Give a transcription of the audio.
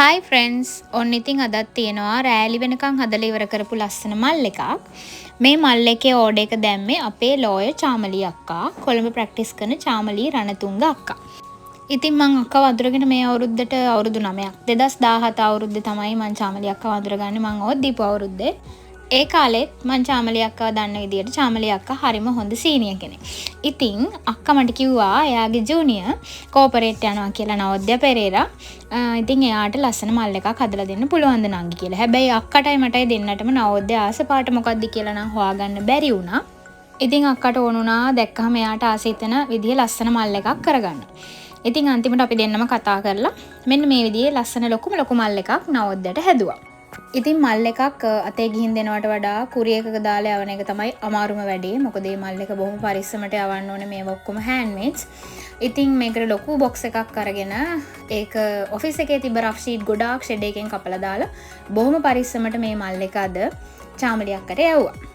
Hi friends, ඔන්න ඉතින් අදත් තියෙනවා රෑලි වෙනකන් හදලා ඉවර කරපු ලස්සන මල් එකක්. මේ මල් එකේ ඕඩර් එක දැම්මේ අපේ ලෝයර් චාමලී අක්කා, කොළඹ ප්‍රැක්ටිස් කරන චාමලී රණතුංග අක්කා. ඉතින් මං අක්කව අඳුරගෙන මේ අවුරුද්දට අවුරුදු 9ක්. 2017 අවුරුද්දේ තමයි මං චාමලී අක්කව අඳුරගන්නේ, මං ඕත් දීපු අවුරුද්දේ. ඒ කාලෙත් මං චාමලී අක්කව දන්න විදියට චාමලී අක්කා හරිම හොඳ සීනියර් කෙනෙක්. ඉතින් අක්කා මට කිව්වා එයාගේ ජූනියර් කෝපරේට් යනවා කියලා, නවෝද්‍ය පෙරේරා. ඉතින් එයාට ලස්සන මල් එකක් හදලා දෙන්න පුළුවන්ද නංගි කියලා. හැබැයි අක්කටයි මටයි දෙන්නටම නවෝද්‍ය ආස පාට මොකද්ද කියලා නම් හොයාගන්න බැරි වුණා. ඉතින් අක්කට ඕන වුණා දැක්කහම එයාට ආස හිතෙන විදිහේ ලස්සන මල් එකක් කරගන්න. ඉතින් අන්තිමට අපි දෙන්නම කතා කරලා මෙන්න මේ විදිහේ ලස්සන ලොකුම ලොකු මල් එකක් නවෝද්‍යට හැදුවා. ඉතින් මල් එකක් අතේ ගිහින් දෙනවට වඩා කුරියර් එකක දාලා යවන එක තමයි අමාරුම වැඩේ. මොකද මේ මල් එක බොහොම පරිස්සමට යවන්න ඕනේ, මේවා ඔක්කොම හෑන්ඩ්මේඩ්ස්. ඉතින් මේකට ලොකු බොක්ස් එකක් අරගෙන ඒක ඔෆිස් එකේ තිබ්බ රෆ් ෂීට් ගොඩාක් ෂෙඩ් එකෙන් කපලා දාලා බොහොම පරිස්සමට මේ මල් එක අද චාමලි අක්කට යවුවා.